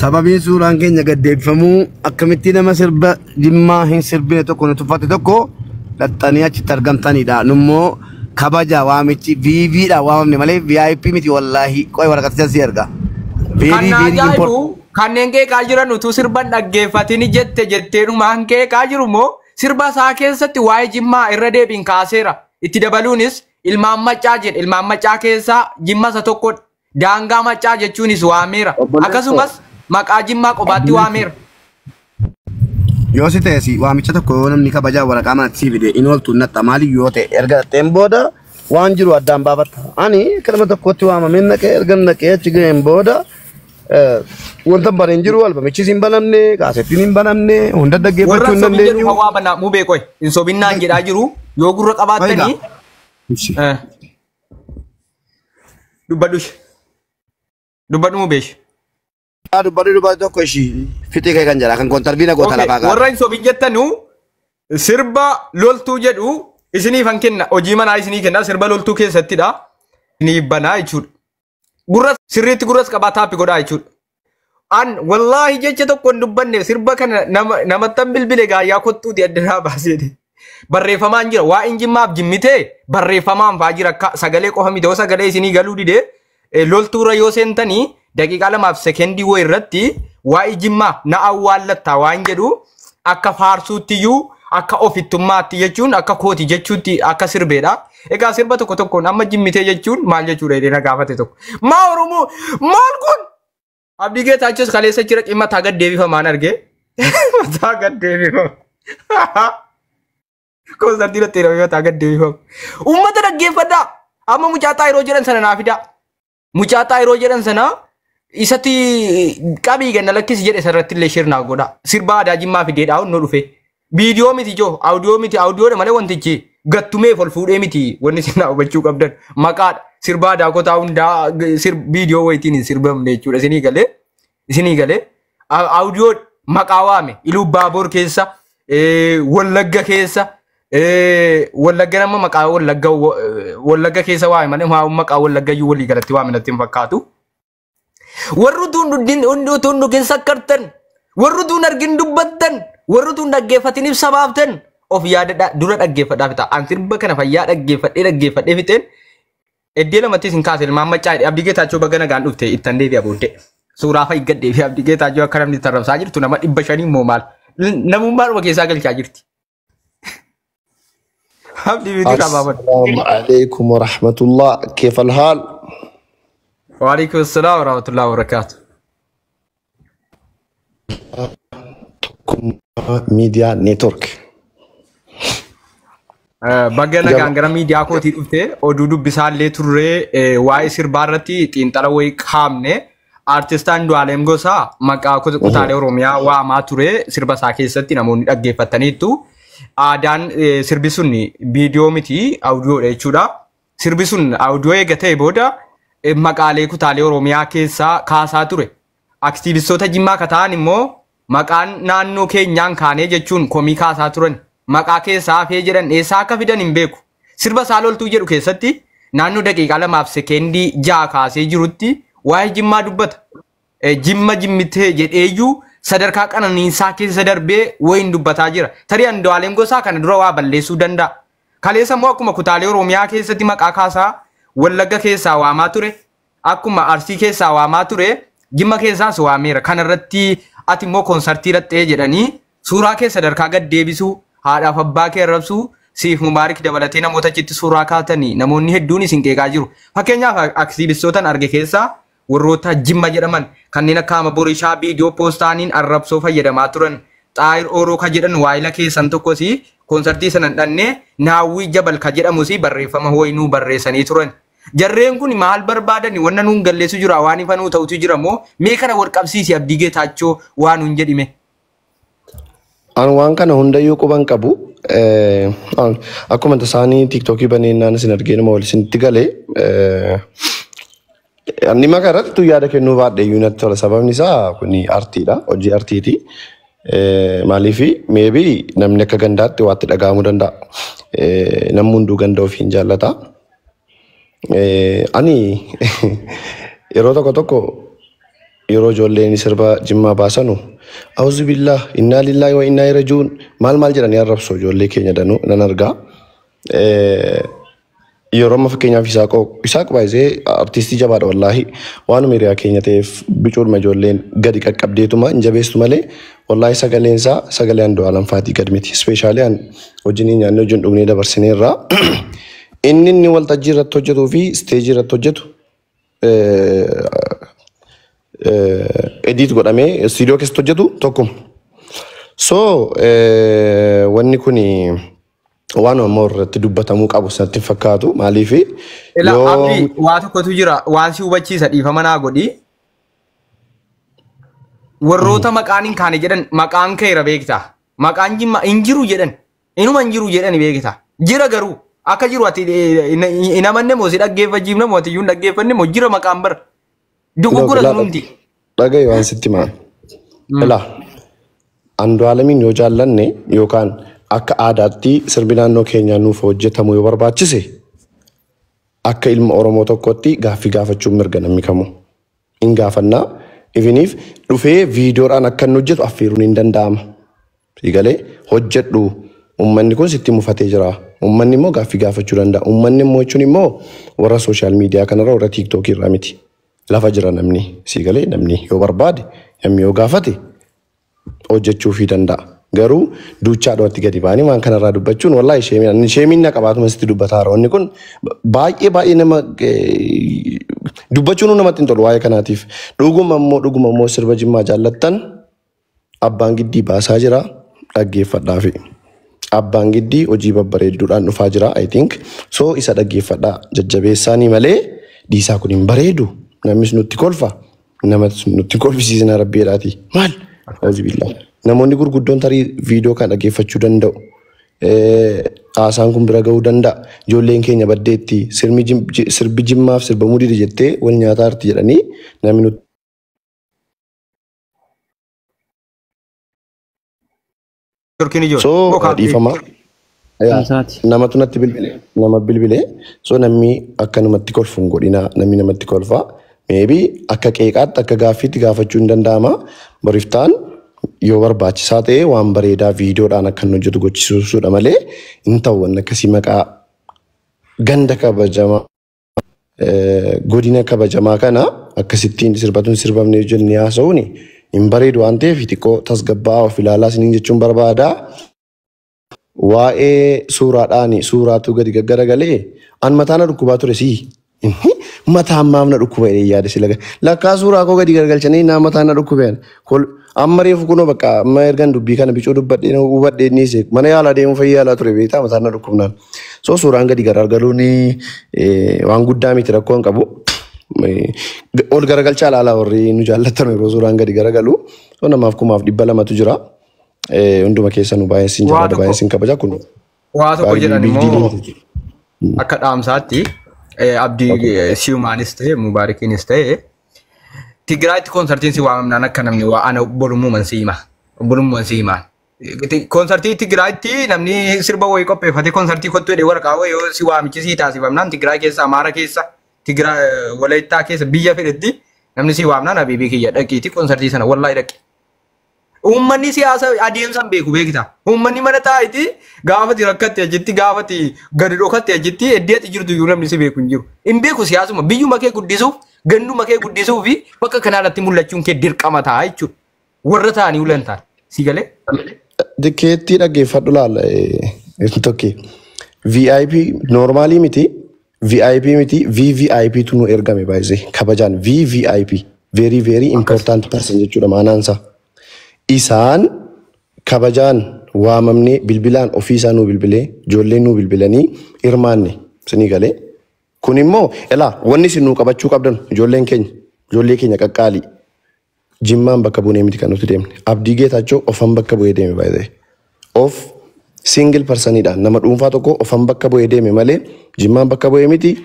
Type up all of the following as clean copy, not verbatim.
Sababiin suuraan keenya gad deebifamuu akkamitti nama sirba Jimmaa hin sirbine tokko nu tuffate tokko dhaxxanii achitti argamtanidha. Nummoo kabaja waamichi VV dha waamamne malee VIP miti wallaahi. Qoy waraqaticha si erga. Kan Very na very ajaa'ibu important. kanneen qeeqaa jiran utuu sirban dhaggeeffatini jette jetteenumaan qeeqaa jiru moo sirba isaa keessatti waa'ee Jimmaa irra deebiin kaaseera. Itti dabaluunis ilmaan maccaa jedhe, ilmaan maccaa keessaa Jimma isa tokkodha. Daangaa maccaa jechuunis waameera. Obboleessoo. Akkasumas maqaa Jimmaa qobaatti waameera. Yoo si ta'e si waamicha tokko yoo namni kabajaa waraqaa manatti si fide in ooltu natta maaliif yoo ta'e erga dhaqxeen booda waan jiru addaan baafatta. Ani akka nama tokkotti waamameen naqee erga naqee achi ga'een booda wanta bareen hin jiru albamichis hin banamne kaasettiin hin banamne hunda Warra dhaggeeffachuu hin hin sobin jedhu dandeenyu. hawaa banaa muu beekoi. Hin sobinnaan jedhaa jiru yoo gurra qabaattanii Egaa. Dubbadhu ishee. Dubbadhu muu beeshi. Dubbadhu dubbadhu tokko ishii fixee kee kan jedha kan kontarviina goota Okay, lafaa kaa'e. warra hin sobin jettanu sirba loltuu jedhu isiniifan kenna, hojii manaa isinii kenna, sirba loltuu keessattidha. Isiniif banaa jechuudha. Gurra sirriitti gurras qabaa taappi godhaa jechuudha. An wallaahi jecha tokko hin dubbanne sirba kana nama namattan bilbile gaayyaa kottuuti addanaa baasee. Barreeffamaan jira waa'een Jimmaaf Jimmitee barreeffamaan fa'aa jira akka sagalee qofa miti yoo sagalee isinii galuu dide loltuurra yoo seentanii daqiiqaa 2f sekendii wayii irratti waa'ee Jimmaa na awwaallattaa waan jedhu akka faarsuuttiyyuu akka ofittummaatti jechuun akka kooti jechuutti akka sirbeedha. Egaa sirba tokko tokkoon amma Jimmitee jechuun maal jechuudha jedhee na gaafate tokko. Maa Oromoo maal kun? Abdii Geetaachos kaleessa jira dhimma mataa gad deebifamaan argee. Mataa gad deebifama. Koonsartii irratti hidhamee mataa gad deebifama. Uummata dhaggeeffadhaa. Amma mucaa xaayiroo jedhan sana naa fidaa. Mucaa xaayiroo jedhan sana isatti qabii ganna lakkisi jedhe sarratti illee shirnaa godha. Sirba aadaa Jimmaa fideedhaa onnoo dhufe. Viidiyoo miti joo, audiyoo miti, audiyoodha malee wantichi gattumeef ol fuudhee miti wanni isin hubachuu qabdan maqaadha. Sirba aadaa kotaa hundaa viidiyoo wayitiin hin sirbamne jechuudha isinii galee. Isinii galee audiyoo maqaa waame Iluu Baaboor keessa, Wallagga keessa, Wallagga nama maqaa Wallagga Wallagga keessa waame malee maqaa Wallagga iyyuu walii galatti waame natti hin fakkaatu. Warri utuu hin dhugin sakkartan, warri utuu hin argin dubbattan, warri utuu hin dhaggeeffatin ibsa baaftan of yaadadhaa dura dhaggeeffadhaa fixa. An sirba kana fayyaa dhaggeeffadhee dhaggeeffadhee fixeen iddoo lamattis hin kaase ilmaan maccaa jedhe. Abdii Geetaachoo baga nagaan dhufte ittan deebi'a booddee. Suuraa fa'i gad deebi'a Abdii Geetaachoo akka namni tarrabsaa jirtu nama 500 immoo maal? Namummaa dhuma keessaa galchaa jirti. Abdii biitii rabaa السلام عليكم ورحمة الله، كيف الحال؟ وعليكم السلام ورحمة الله وبركاته. Miidiyaa Network. Baga nagaan gara miidiyaa kootii dhufte oduu dubbisaallee turree waa'ee sirbaa irratti xiinxala wayii kaa'amne artist Andu'aalem Gosaa maqaa kutaalee Oromiyaa waamaa ture sirba isaa keessatti namoonni dhaggeeffataniitu. Aadaan sirbi sun viidiyoo miti audiyoodha jechuudha. Sirbi sun audiyoo eega ta'e booda maqaalee kutaalee Oromiyaa keessaa kaasaa ture. Aktiivistoota Jimmaa ka ta'an immoo maqaan naannoo keenyaan kaanee jechuun komii kaasaa turan. Maqaa keessaa hafee jedhan eessaa akka fidan hin beeku. Sirba isaa loltuu jedhu keessatti naannoo daqiiqaa 2f sekendii 6 kaasee jirutti waa'ee Jimmaa dubbata. Jimma Jimmitee jedheeyyuu sadarkaa qananiinsaa keessa darbee wayiin dubbataa jira. Tarii Andu'aalem Gosaa kana dura waa balleessuu danda'a. Kaleessa immoo akkuma kutaalee Oromiyaa keessatti maqaa kaasaa Wallagga keessaa waamaa ture. Akkuma Arsii keessaa waamaa ture. Jimma keessaas waameera. Kanarratti ati immoo koonsartii dhattee jedhanii suuraa kee sadarkaa gad deebisuu, haadhaaf abbaa kee arrabsuu, siif Mubaarik dabalatee namoota achitti suuraa kaatanii namoonni hedduun isin qeeqaa jiru. Fakkeenyaaf aktiivistootan arge keessaa warroota Jimma jedhaman kanneen akka Ama Borishaa viidiyoo poostaaniin arrabsoo fayyadamaa turan. Xaayir Ooroo ka jedhan waayila keessan tokkos koonsartii sana hin dhannee Naawwii Jabal ka jedhamus barreeffama wayinuu barreessanii turan. Jarreen kun maal barbaadani wanna nuun galleessu jira waan ifa nuu ta'utu jira moo mee kana wal qabsiisi Abdii Geetaachoo waan nuun jedhime. An waan kana hundayyuu quban qabu. Akkuma tasaanii TikTokii baneennaan isin argee nama wal isinitti galee. Ani maqaa irratti utuu yaada kennuu baadhe iyyuu natti tola. Sababni isaa kuni artiidha. Hojii artiiti. Maaliif maybe namni akka gandaatti waatti dhaga'amuu danda'a. Namni hunduu ganda ofii hin jaallata. Ani yeroo tokko tokko Yeroo ijoolleen sirba Jimmaa baasanu, "Auzu billah, innaa lillahi wa innaa ilaihi raji'uun," maal maal jedhanii arrabsu ijoollee keenya danuu nan argaa. Yeroo amma fakkeenyaaf Isaaqoo, Isaaq baay'isee artiistii jabaadha wallaahi. Waanuma hiriyaa keenya ta'eef bicuudhuma ijoolleen gadi qaqqabdeetuma hin jabeessu malee, wallaahi sagaleen isaa sagalee Andu'aalam faatii gad miti. Especially an wajjin nyaannee wajjin dhugnee dabarsineerra. Inni waltajjii irratti hojjetuu fi isteejii irratti hojjetu edit godhamee istiidiyoo keessatti hojjetu tokkuma. So wanni kuni waan ammoo irratti dubbatamuu qabu sanatti hin fakkaatu. Maaliif Ila yoo Abdii, waa tokkotu jira, waan si hubachiisa, dhiifama naa godhi. Warroota maqaan hin kaane jedhan maqaan keera beekta. Maqaan Jimmaa hin jiru jedhan. Inuma hin jiru jedhani beekta. Jira garuu akka jiru ati hin amanne moo si dhaggeeffachiifna moo ati iyyuu hin dhaggeeffanne moo jira maqaan bara. Dogoggora sunumti. Dhagahi, waan sitti himaa. Ilaa, Andu'aalamiin yoo jaallanne yookaan akka aadaatti sirbi naannoo keenyaa nuuf hojjetamu yoo barbaachise, akka ilma Oromoo tokkotti gaaffii gaafachuun mirga namni kamuu. Hin gaafannaa. Ifiniif dhufee viidiyoodhaan akka inni hojjetu affeeruun hin danda'ama. Siigalee hojjedhu, uummanni kun sitti mufatee jira. Uummanni immoo gaaffii gaafachuu danda'a. Uummanni immoo jechuun immoo warra social media kanarra, warra TikTokii irraa miti. Lafa jira namni, siigalee namni yoo barbaade, namni yoo gaafate hojjechuufii danda'a. Garuu duuchaadhumatti gadi ba'anii waan kanarraa dubbachuun wallaahi sheemiin sheemiin na qabaatuma sitti dubbataa jira. Wanni kun baay'ee baay'ee nama dubbachuun namatti hin tolu waa'ee kanaatiif. Dhuguma immoo sirba Jimmaa jaallattan, Abbaan Giddii baasaa jira, dhaggeeffadhaafi. Abbaan Giddii hojii babbareedduudhaan dhufaa jira, I think. So isa dhaggeeffadhaa, jajjabeessaanii malee dhiisaa, kun hin bareedu. Namnis nutti kolfa. Namatti nutti kolfisiisina rabbiidhaati. Maal? Auzu billah. Namoonni gurguddoon tarii viidiyoo kan dhaggeeffachuu danda'u. Haasaan kun bira gahuu danda'a. Ijoolleen keenya baddeetti sirbi Jimmaaf sirbamuu dide jettee wal nyaataa jirti jedhanii namni nutti Turkiin ijoollee. So dhiifama. Yaa, Isaati. namatu natti bilbile, nama bilbile. So namni akka namatti kolfu hin godhina, namni namatti kolfa. Maybe akka qeeqaatti, akka gaaffiitti gaafachuu hin danda'ama. Boriftaan yoo barbaachisaa ta'e waan bareedaa viidiyoodhaan akka inni hojjetu gochisiisuudha malee hin ta'u wanni akkasii. Maqaa ganda kabajamaa, godina kabajamaa kana akkasittiin sirbatuun sirbamne jennee haasa'uun hin bareedu waan ta'eef, xiqqoo tasgabbaa'aa of ilaalaa isiniin jechuun barbaada. Waa'ee suuraadhaan suuraatu gadi gaggaragalee an mataa na dhukkubaa ture sii. Mataan maaf na dhukkuba jedhee yaade si laga. Lakkaa suuraa koo gadi garagalchanii naa mataan na dhukkubeen. Amma reefu kunoo bakka amma ergan dubbii kana bicuu dubbadhee hubadhee niise mana yaalaa deemuu fayyaa yaalaa ture beektaa mataan na dhukkubnaan. So suuraan gadi garagaluun waan guddaa miti, rakkoo hin qabu. Ol garagalchaa ilaalaa warri nu jaallattan yeroo suuraan gadi garagalu. So namaaf 2,200tu jira. Hunduma keessanuu baay'een sin Waa jaalladha, tokko baay'een sin kabaja kun. Waa tokko Baay'ee jedhan big deal immoo miti. akka dhaamsaatti Abdii, Siyumaanis ta'e Mubaarakiinis ta'e, Tigraayitti koonsartiin si waamamnaan akka namni waa ana obbolummaan si hima. Obbolummaan si himaan. Koonsartii Tigraayitti namni sirba wayii qopheeffatee koonsartii kottu jedhee waraqaa wayii yoo si waamichi sii taasifamnaan, Tigraay keessa, Amaara keessa, Tigraay Walayittaa keessa, biyya fedhetti namni si waamnaan, abiibii kiyya dhaqiiti koonsartii sana wallaahi dhaqi. Uummanni siyaasa adeemsa hin beeku beekta. Uummanni mana taa'iti gaafati rakkatte achitti, gaafati gadi dhokatte achitti, iddoo ati jirtu iyyuu namni si beeku hin jiru. Hin beeku siyaasuma biyyuma kee guddisuuf, ganduma kee guddisuu fi bakka kanaa irratti mul'achuun kee dirqama ta'a jechuudha. Warra ta'anii ulan ta'a. Si galee? Tikeettii dhaggeeffadhu laala tokki. VIP normalii miti, VIP miti, VVIP tu nu ergame baay'isee kabajaan. VVIP, very very important person jechuudha maanaan isaa. Isaan kabajaan waamamnee, bilbilaan ofii isaa nuu bilbilee, ijoolleen nuu bilbilanii hirmaanne sinii galee. Kun immoo elaa wanni isin nuu qabachuu qabdan, ijoolleen keenya, ijoollee keenya qaqqaalii. Jimmaan bakka buunee miti kan nuti deemne. Abdii Geetaachoo ofan bakka bu'ee deeme baay'ee. Of single personiidhaan, nama dhuunfaa tokko ofan bakka bu'ee deeme malee Jimmaan bakka bu'ee miti.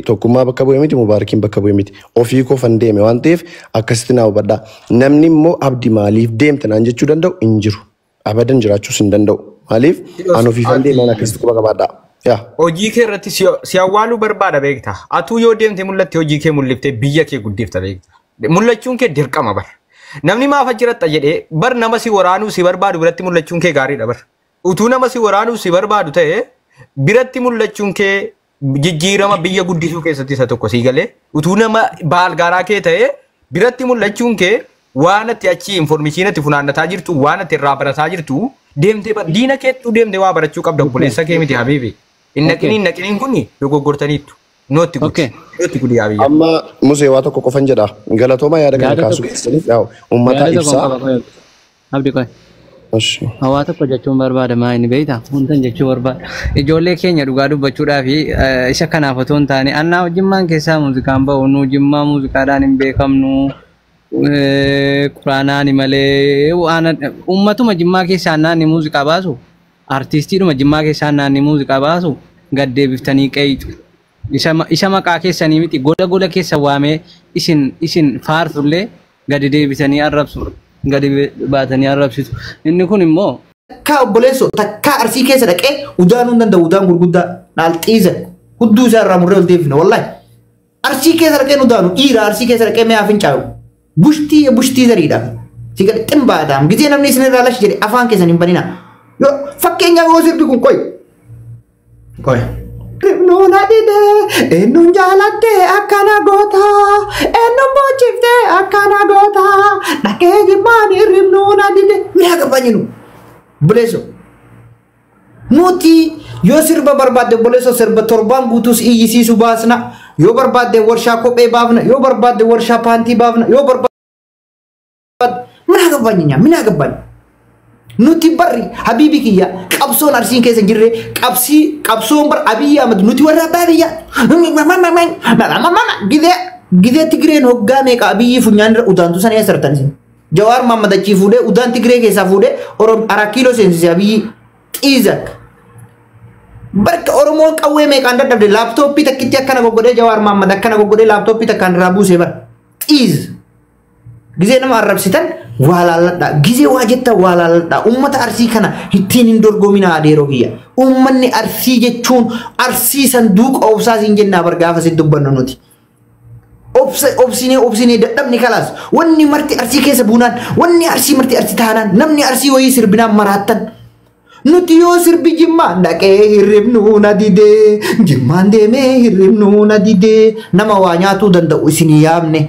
Tokkummaa bakka bu'ee miti, Mubaarakiin bakka bu'ee miti. Ofii kofan deeme waan ta'eef akkasitti naa hubadhaa. Namni immoo "Abdi, maaliif deemte?" naan jechuu danda'u hin jiru. Abadan jiraachuus hin danda'u. Maaliif an ofiifan deeme, waan akkasitti quba qabaadhaa. Yaa. Hojii kee irratti si awwaaluu barbaada beekta. Atuu yoo deemte mul'atte, hojii kee mul'iftee biyya kee guddifta beekta. Mul'achuun kee dirqama bar. Namni maaf achirratti jedhee bar nama si waraanuu si barbaadu biratti mul'achuun kee gaariidha bar. Utuu nama si waraanuu si barbaadu ta'e biratti mul'achuun kee jijjiirama biyya guddisuu keessatti isa tokko sii galee utuu nama baalgaaraa kee ta'e biratti mul'achuun kee waan ati achi information ati funaannataa jirtu waan ati irraa barataa jirtu deemtee diina keettuu deemtee waa barachuu qabda obboleessa kee miti habiibi. Hin naqiniin naqiniin kun dogoggortaniittu. Nootti gudi. Nootti gudi yaa biyya. Amma Musee waa tokko qofan jedha. Galatooma yaada kana Yaada kaasuu tokko keessaniif yaa'u uummata yaada tokko ibsaa. qaba qoy. Abdi qoy. Eshi. Hawaa tokko jechuun barbaada maa inni beektaa? Wantan jechuu barbaada. Ijoollee keenya dhugaa dubbachuudhaa fi isa kanaaf otoo hin taane annaa jimmaan keessaa muuziqaan ba'u nu jimmaa muuziqaadhaan hin beekamnu quraanaani malee waan uummatuma jimmaa keessaa naanni muuziqaa baasu artiistiidhuma jimmaa keessaa naanni muuziqaa baasu gad deebiftanii qeeyxu. Isa maqaa keessanii miti gola gola keessa waamee isin faarsullee gadi deebisanii arrabsu gadi baatanii arrabsitu. Inni kun immoo Takkaa obboleessoo takkaa Arsii keessa dhaqee udaanuu hin danda'u udaan gurguddaa naal xiisa hudduu isaa irraa murree ol deebifne wallahi. Arsii keessa dhaqee udaanu dhiira Arsii keessa dhaqee mi'aa fincaayu bushtii bushtii zariidha. Si gadi ximbaadhaam gizee namni isin irraa lash jedhe afaan keessan hin banina. Yoo fakkeenyaaf yoo sirbi kun qoy. Qoy. Eenyuun adide eenyuun jaalatte akkana goota eenyuun bochifte akkana goota dhaqee jimmaan hirribnuun adide mi'a qabanyinu. Obboleessoo nuti yoo sirba barbaadde obboleessoo sirba torbaan guutuus iyyisiisu baasna yoo barbaadde warshaa kophee baafna yoo barbaadde warshaa paantii baafna yoo barbaadde mina gabbanya mina gabbanya. Nuti barri habiibi kiyya qabsoon Arsiin keessa hin jirre qabsii qabsoon bar Abiyyi Ahmad nuti warra abbaa biyya gizee gizee Tigreen hoggaa meeqa Abiyyi funyaan irra udaantu sana eessa artan isin Jawaar Mohammad achii fuudhee udaan Tigree keessaa fuudhee Oromoo Araa Kiiloo seensise Abiyyi xiizak barka Oromoon qawwee meeqaan dadhabde laaptooppii takkitti akkana goggodhee Jawaar Mohammad akkana goggodhee laaptooppii takkaan irraa buusee bara xiiz. Gizee nama arrabsitan waa laalladha. Gizee waa jettan waa laalladha. Uummata Arsii kana ittiin hin dorgominaa adeeroo kiyya. Uummanni Arsii jechuun Arsii sanduuqa obsaa siin jennaa bar gaafa sin dubbannu nuti. Obsa obsinee obsinee dadhabni kalaas. Wanni marti Arsii keessa buunaan, wanni Arsii marti Arsii taanaan, namni Arsii wayii sirbinaan maraattan. Nuti yoo sirbi jimmaa dhaqee hirribnuu na didee, jimmaan deemee hirribnuu na didee, nama waa nyaatuu danda'u isinii yaamne.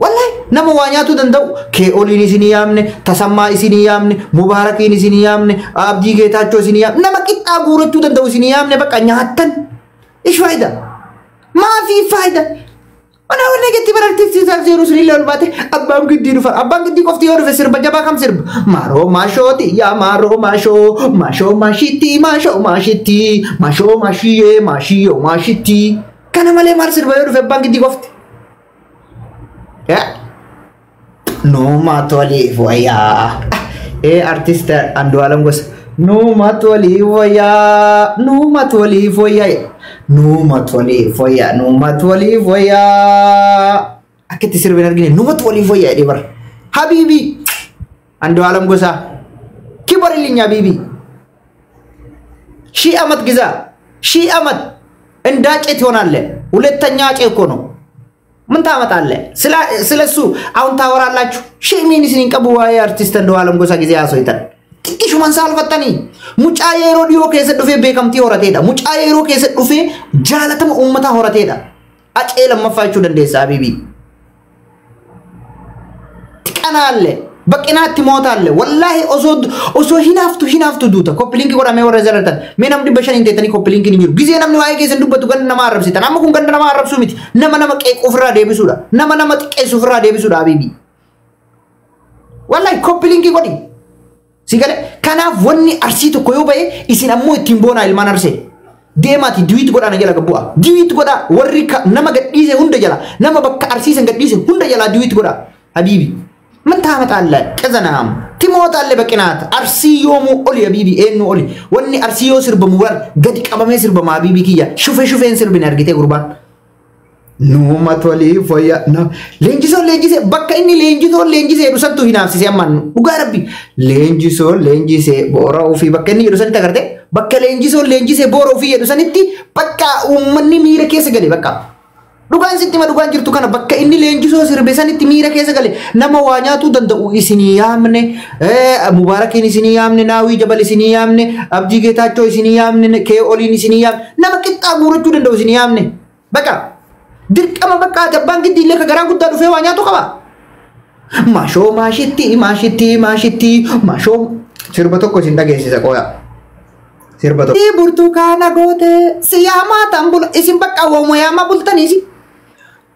Wallahi nama waa nyaatuu danda'u kee oliin isinii yaamne, Tasammaa isinii yaamne, Mubaarakiin isinii yaamne, Abdii Geetaachoo isinii yaamne, nama qixxaa guurachuu danda'u isinii yaamne bakka nyaattan. Ish faayida? Maafii faayida? Mana wanne jetti bara artistiisaaf seeruu sunillee ol baate abbaan giddii dhufa. Abbaan giddii qofti yoo dhufe sirba jabaa kam sirba? Maaroo maashooti yaa maaroo maashoo maashoo maashitti maashoo maashitti maashoo maashiyee maashiyoo maashitti. Kana malee maal sirba yoo dhufe abbaan giddii qofti? Numa toliif wayyaa. Ee artist Andu'aalam Gosa. Numa toliif wayyaa. Numa toliif wayyaa. Numa toliif wayyaa. Numa toliif wayyaa. Akka itti sirbi hin argine numa toliif wayyaa jedhee bara. Habiibi Andu'aalam Gosa. Kibarilinya habiibi. ሺህ ዓመት ግዛ ሺህ ዓመት እንዳጬ ትሆናለህ። ሁለተኛ አጬ እኮ ነው። ምን ታመጣለህ? ስለሱ አሁን ታወራላችሁ። ሺህ ሚኒስኒን ቀቡ waa'ee artist Andu'aalam Gosa ጊዜ haasoftan. Xiqqishuman saalfattanii mucaa yeroo dhiyoo keessa dhufee beekamtii horateedha. Mucaa yeroo keessa dhufee jaalatama uummataa horateedha. Acee lammaffaa jechuu dandeessa habiibii. Xiqqanaalle baqinaatti mootaalle wallaahi osoo hinaaftu hinaaftu duuta copy link godhamee warra zaratan mee namni 500 hin teettanii copy linkiin hin jiru. Gizee namni waa'ee keessan dubbatu ganda nama arrabsitan. Amma kun ganda nama arrabsuu miti. Nama nama qeequu ofirraa deebisuudha. Nama nama xiqqeessu ofirraa deebisuudha habiibii. Wallaahi copy link godhi. Si galee kanaaf wanni Arsii tokko yoo ba'e isin ammoo ittiin boonaa ilmaan Arsee. Deemaati duet godhaa na jala bu'a. Duet godhaa warri nama gadhiise hunda jala nama bakka Arsii san gadhiise hunda jala duet godhaa habiibi. ምን ታመጣለህ? ቅዘናም ትሞታለህ በቅናት። አርሲ ዮሙ ኦሊ ሀቢቢ ኤኑ ኦሊ ወኒ አርሲ yoo sirbamu war gadi qabamee sirbama habiibi kiyya shufe shufeen sirbine argitee gurbaan. Numa toliif wayyaa leenjisoon leenjisee bakka inni leenjisoon leenjisee jedhu santu hinaafsisee ammaan dhugaa rabbi leenjisoon leenjisee boora ofii bakka inni jedhu sanitti agartee bakka leenjisoon leenjisee boora ofii jedhu sanitti bakka uummanni miira keessa gale bakka. Dhugaan sitti hima, dhugaan jirtu kana. Bakka inni leenjisoo sirbe sanitti miira keessa gale. Nama waa nyaatuu danda'u isinii yaamne, Mubaarakiin isinii yaamne, Naawii Jabal isinii yaamne, Abdii Geetaachoo isinii yaamne, Kee Oliin isinii yaamne, nama qixxaa guurachuu danda'u isinii yaamne. Bakka dirqama bakka ati abbaan giddi illee ka garaa guddaa dhufee waa nyaatu qaba. Maashoo maashitti maashitti maashitti maashoo, sirba tokko isin dhageessisa, qooya. Sirba tokko. Burtukaana goote si yaamaa tan bula, isin bakka wooma yaamaa bultaniisi.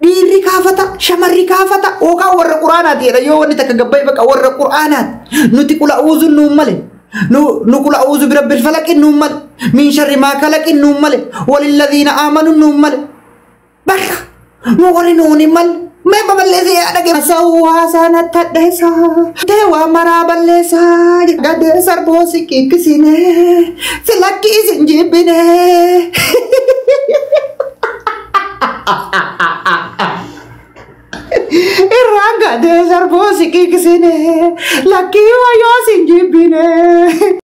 Dhiirri kaafata, shamarri kaafata, yookaan warra quraanaati jedha. Yoo wanni takka gabbaa'e bakka warra quraanaati. Nuti qula uuzuun nuun male. Nu qula uuzu birabbil falaqin nuun male. Min sharri maa kalaqin nuun male. Walilladhiina aamanu nuun male. Bakka nu warri nuun hin malle. Mee baballeessee yaa dhage. Sa'uu haasaa natti hadheessaa. Deewaa maraa balleessaa. Gadee sarboo si kikkisine. Si lakkii isin jibbine. Irraan gadee sarboo si kikkisine. Lakkii wayyoo sin jibbine.